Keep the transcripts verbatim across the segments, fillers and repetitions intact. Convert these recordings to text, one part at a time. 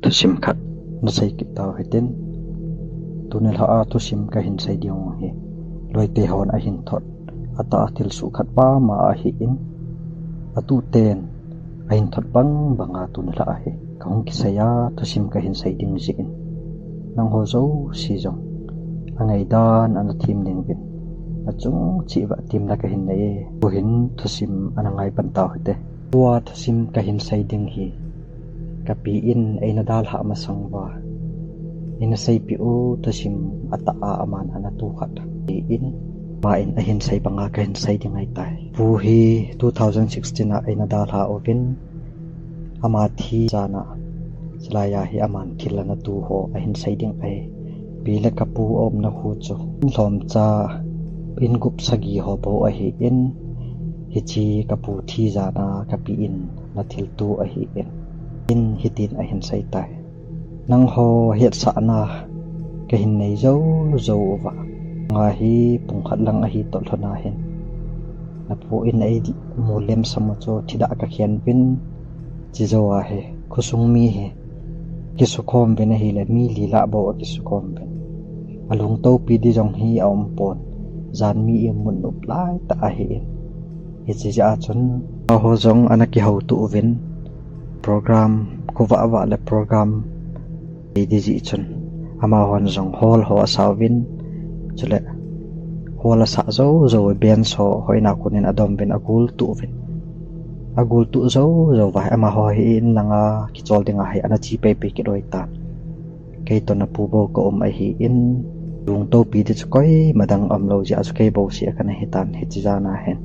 Thusim khat nasei kit tau hitin. Tuni lha a thusim kahin sei ding hi loite hon ahin thot, atah a thilsoh khat pama ahin, atuten ahin thot bang banga tuni lha a hi kahung kisei a thusim kahin sei ding jeh in, nangho jouse jong angaidan ana them ding uvin, nachung cheh uva temna kahin nei e. Tuhin thusim ana ngai pan tau hite. Tua thusim kahin sei ding hi, kapi in eina dalhah masang uva eina seipeh u thusim atah a aman ana tu khat ahin, ama in ahin sei banga kahin sei ding ahitai. Pu hi two thousand sixteen a eina dalha uvin, ama thi jan a, chulai a hi aman thil ana tu ho ahin sei ding ahi. Pi le kapu aumna khu chu lhomcha in gup sagi ho bou ahin, hiche kapu thi jan a kapi in ana thiltu ahin, in hitin ahin sei tai. Nangho hetsahna kahin nei jou jou uva, nga hi pung khat lang ahi toh lhon a hin, napu in eimu lemsam u chu thidah kakhen uvin, chujou a hi khosung mi hi kisukhom uvin ahile, mi li lah bou akisukhom uvin. Alungtopi di jong hi aumpon, jan mi imut nop laitah ahin. Hiche jeh a chun amaho jong ana kihoutoh uvin, program khovah vah le program ti di jeh chun, amahon jong hall ho asa uvin, chule hall asah jou jou, bench ho hoina konin adom uvin, agol tuh uvin, agol tuh jou jou uva amaho hi in langa kichol dinga hi ana che pei pei kit u ahitan. Kei toh napu bou kaum ahin, lungtopi di chu koima dang umlou jeh a chu kei bou seh kana hitan hiche jan a hin.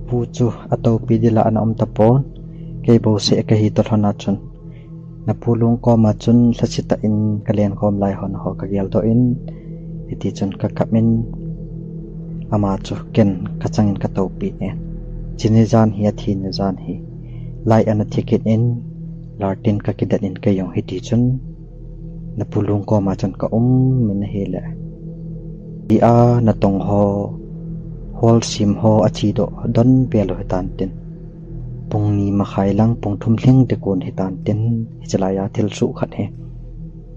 Pu chu atopi di lah ana um tapon, kei bou seh kahi toh lhon a chun, napu lungkom a chun lhasetah in kalen khom lai hon ho kageldoh in, hiti chun kakap in, ama chu ken kachang in katopi e. Chuni jan hi athina jan hi, light ana thi kit in, lantin kakidet in, kei jong hiti chun napu lungkom a chun kaum in ahile, tia natong ho, hall sem ho achedoh don vel u hitan tin, pung ni makhai lang pung thum lhing ding kon hitan tin, hiche lai a thilsoh khat hi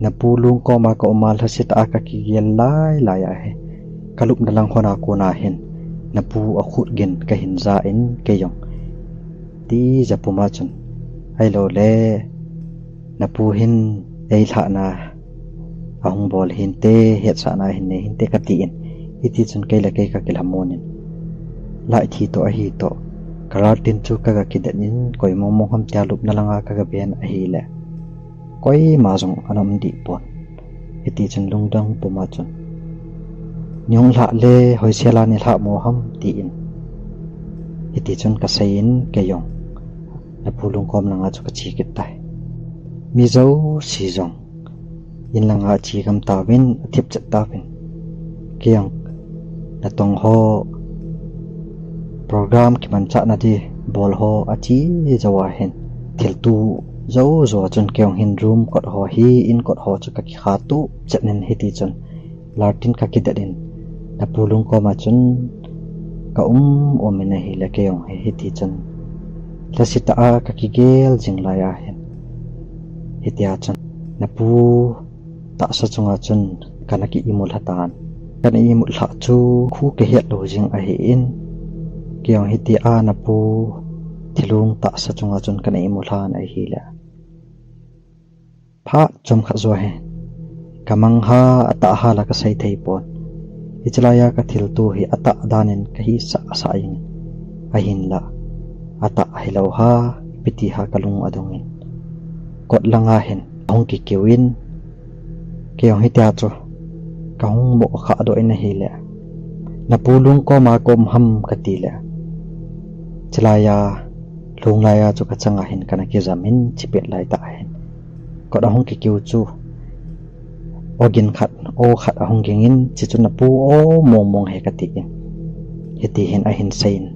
napu lungkom a kaum a lhasetah a kakigel lai lai a hi, kalupna lang hon a kon a hin napu akhut gin kahin ja in, kei jong tija pum a chun, ahilou le, napu hin eilhahna ahung bol hinte, hetsahna ahin nei hinte katin, hiti chun kei le kei kakilhamon in, light thi toh ahi toh, kalantin chu kaga kidet in, koi mong mong ham tia lupna langa kaga ven ahile, koima jong ana um deh pon. Hiti chun lungdong pum a chun, neihung lhah le hoisel a neilhah mo ham tin, hiti chun kasei in, kei jong napu lungkom langa chu kache kit tai. Mi jouse jong in langa ache gam tauvin, athip chet tauvin. Kei jong natong ho, program kimanchahna di bol ho ache jou a hin, thiltu jou jou a chun kei jong hin room kot ho hi, in kot ho chu kakikha tup chet in, hiti chun lantin kakidet in, napu lungkom a chun kaum um in ahile, kei jong hi hiti chun lhasetah a kakigel jing lai a hin, hitia chun napu tahsa chunga chun kana ki imut lha tan. Kana imut lhah chu khu kahet lou jing ahin, kei jong hitia napu thilung tahsa chunga chun kana imut lhan ahile, phat chomkhat jou hi kamang ha, atah ha la kasei thei pon. Hiche lai a kathiltu hi atah dan in kahisah sah jing, ahinlah atah hilou ha, ipi ti ha kalung adong in, kot langa hin ahung kikiu in, kei jong hitia chu kahung mo khahdoh in ahile, napu lungkom a kaum ham kati le, hiche lai a, lhung lai a chu kachang a hin kana kijam in, chepet lai tah a hin kot ahung kikiu chu, o gin khat, o khat ahung ging in, hiche chu napu o mong mong hi kati in, hiti hin ahin sei in,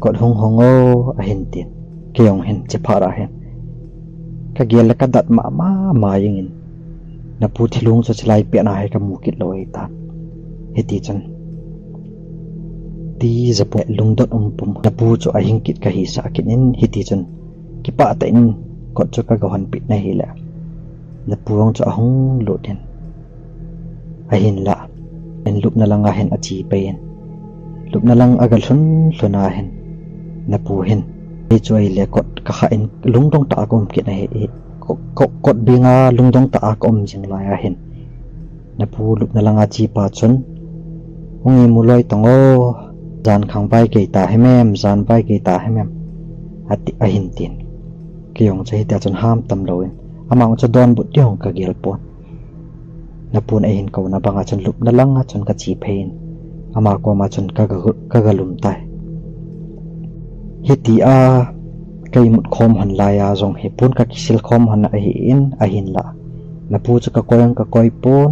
kot hung hong o ahin tin, kei jong hin hiche phat a hin kagel le kadat mama jing in, napu thilung chu hiche lai pet a hi kamu kit lou ahitan. Hiti chun tija pum, lungdon um pum, napu chu ahing kit kahisah kit in, hiti chun kipah tah in kot chu kaga honpeh in ahile, Napu jong chu ahung lut in, ahinlah, in lupna langa hin ache pai in, lupna lang aga lhun lhun a hin, napu hin, kei chu ahile kot ka kha in lungdong tah a ka um kit ahi, kot, kot, kot beng a lungdong tah a ka um jing lai a hin, napu lupna langa che pa chun, "Hung imu loi tang o, jan khang vai kei ta himem, jan vai kei ta himem," ati, ahin tin. Kei jong chu hitia chun ham tam lou in, ama jong chu donbut ding jong ka gel pon. Napun eihin kouna banga chun lupna langa chun ka che phei in, ama koma chun ka ga, ka ga lum tai. Hitia ka imut khom hon lai a jong hi pon ka kisil khom hon ahi in, ahinlah, napu chu ka koi jong ka koi pon,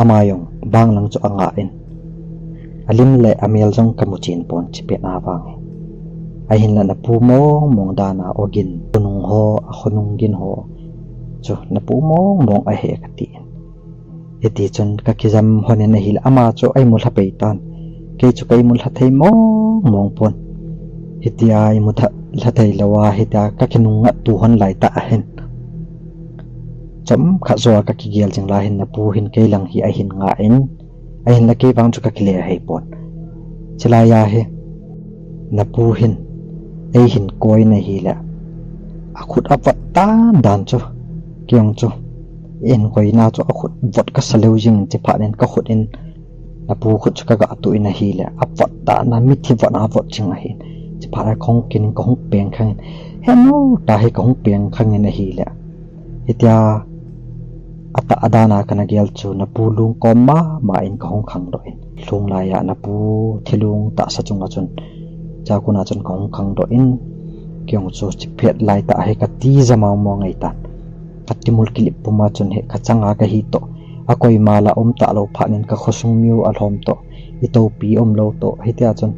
ama jong bang lang chu anga in, alim le amel jong ka mu chen pon, chipet na vang hi. Ahinlah napu mong mong dan a ogin, khonung ho, akhonung gin ho chu napu mong mong ahi kati in. Hiti chun ka kijam hon in ahile, ama chu a imu lha pai tan, kei chu ka imu lha thei mong mong pon. Hitia imu lha, lha thei lou a, hitia ka kinungngat tu hon lai tah a hin, chomkhat jou a ka kigel jing lai hin, napu hin kei lang hi ahin nga in, ahinlah kei vang chu ka kile hei pon. Chulai a hi, napu hin eihin koi in ahile, akhut avot dan dan chu, kei jong chu, eihin koina chu akhut vot ka sa leu jing in, chuphat in ka khut in, napu khut chu ka ga tuh in ahile, avot dan a, mithi vot a vot jing ahi. Chuphat a kahung kin in kahung peng khang in, henu tah hi kahung peng khang in ahile, hitia atah dan a kana gel chu napu lung kom mama in kahung khangdoh in, lhung lai a napu thilung tahsa chunga chun, chua kona chun kahung khangdoh in, kei jong chu chipet lai tah hi ka tija mong mong ahi tan. Ka timul kilip puma chun hi ka changa ka hi toh, akoima la um talou phat in ka khosung miu alhom toh, itopi umlou toh, hitia chun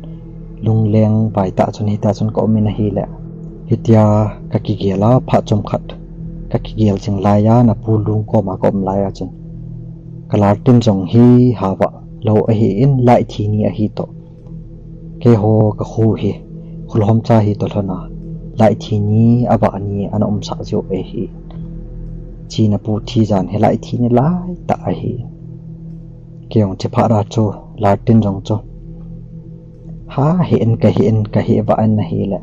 lungleng vai tah chun hitia chun ka um in ahile, hitia ka kigel a phat chomkhat ka kigel jing lai a, napu lung koma ka um lai a chun, ka lar tin jong hi hava lou ahi in, lai thi ni ahi toh, keiho ka khu hi, khulhom cha hi toh lhon a, lai thi ni, avah ni ana umsah jiu ahi. Chi napu thi jan hi lai thi ni lai tah ahi. Kei jong chuphat a chu, lar tin jong chu, ha, hi in ka hi in, ka hi vah in ahile,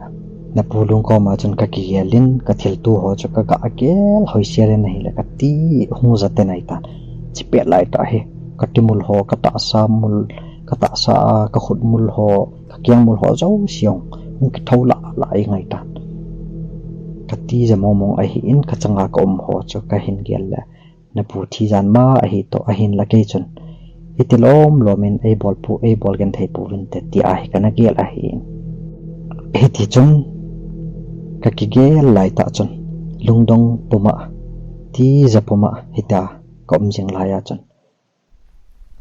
napu lung koma chun ka kigel in, ka thilto ho chu ka ga gel hoisel in ahile, ka ti hung ja ten ahi tan. Chipet lai tah hi, ka timul ho, ka tahsa mul, ka tahsa a, ka khutmul ho, ka kengmul ho jouse jong hung kithou lah lah in ahi tan. Ka tija mong mong ahi in, ka changa ka um ho chu ka hin gel le, napu thi jan ma ahi toh, ahinlah kei chun, hiti lom lom in eibol pu, eibol genthei pu vin te, tia hi kana gel ahi in. Hiti chun, ka kigel lai tah chun, lungdong puma, tija puma, hitia ka um jing lai a chun,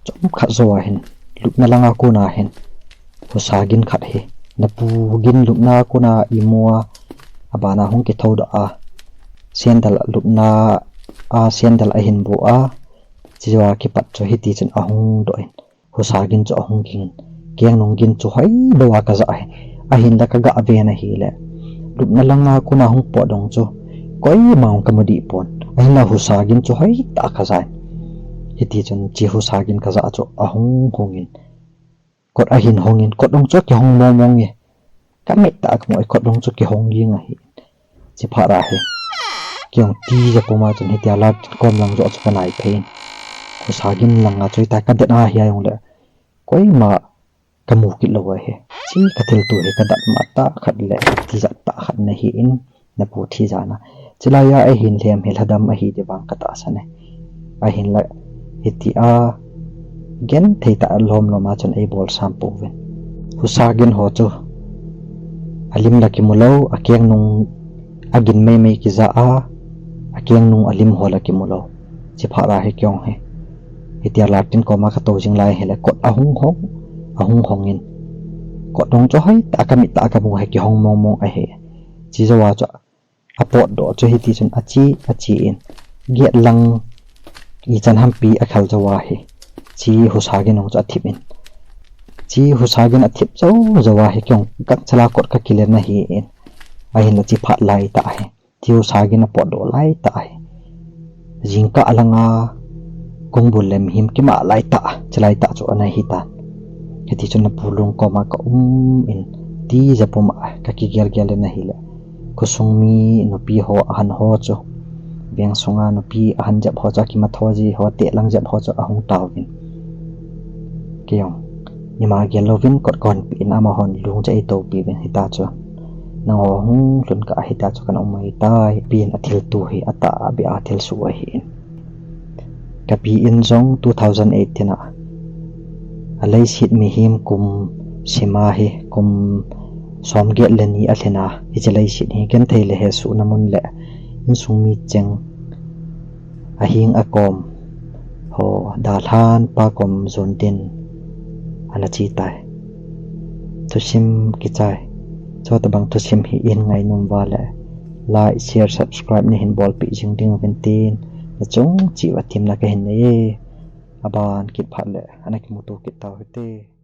chomkhat jou a hin, lupna langa kona hin, husa gin khat hi, napu gin lupna kona imu a, abana hung kithou doh a, sandal lupna a, sandal ahin bu a, chujou a kipat chu hiti chun ahung doh in, husa gin chu ahung ging in, kengnung gin chu hoi bou a ka ja ahi, ahinlah ka ga ven ahile, lupna langa kona hung potdoh chu koima jong ka mu deh pon, ahinlah husa gin chu hoitah a ka ja in, hiti chun chi husa gin ka ja chu ahung hung in, kot ahin hong in, kot jong chu akihong mong mong e, ka mit tah a ka mu e, kot jong chu kihong ging ahi. Chuphat a hi, kei jong tija puma chun hitia lar tin kom lang joh chu ka nai phei in, husa gin langa chu hitia ka det a hia jongle, koima ka mu kit lou ahi. Chi ka thilto hi ka dat ma tah khat le tija tah khat ana hi in, napu thi jan a, chulai a eihin lhem hi lhadam ahi ti vang ka tahsan e. Ahinlah, hitia genthei tah a lom lom a chun eibol sam pouvin, husa gin ho chu alim la kimu lou, akengnung agin mei mei kija a, akengnung alim ho la kimu lou. Chuphat a hi kei jong hi, hitia lar tin koma ka tou jing lai hile kot ahung hong, ahung hong in, kot jong chu hoitah a ka mit tah a ka mu hi, kihong mong mong ahi. Chujou a chu apotdoh chu hiti chun ache, ache in, gate lang ichan hampi akhel jou a hi, chi husa gin jong chu athip in, chi husa gin athip jou jou a hi, kei jong gangchel a kot ka kilen ahi in, ahinlah chuphat lai tah hi, chi husa gin apotdoh lai tah hi, Jingkah langa kong bul le mihem kimah lai tah, chilai tah chu ana hi tan. Hiti chun napu Lung koma ka um in, tija puma ka kigel gel in ahile, khosung mi nupi ho ahan ho chu, veng sunga nupi ahan jep ho chu, akimat ho ji ho, tehlang jep ho chu ahung tauvin. Kei jong ima gel louvin kot kahon pe in, amahon Lung chu eitopi uvin, hita chu nangho hung lhun kah hita chu kana um ahitai, pen athilto hi atah beh a thilsoh ahin. Kapi in jong two thousand eighteen a, aleiset mihem kum sima hi kum somget le ni alhin a, hiche leiset hi genthei le hesohna mun le insung mi cheng, aheng akom ho dalhan pa kom jon din ana che tai. Thusim kichai, chutobang thusim hi ihin ngainom uva le, like, share, subscribe neihin bolpeh jing ding uvin tin, nachung cheh uva temna kahin nei e. Aban kit phat le ana kimuto kit tau hite.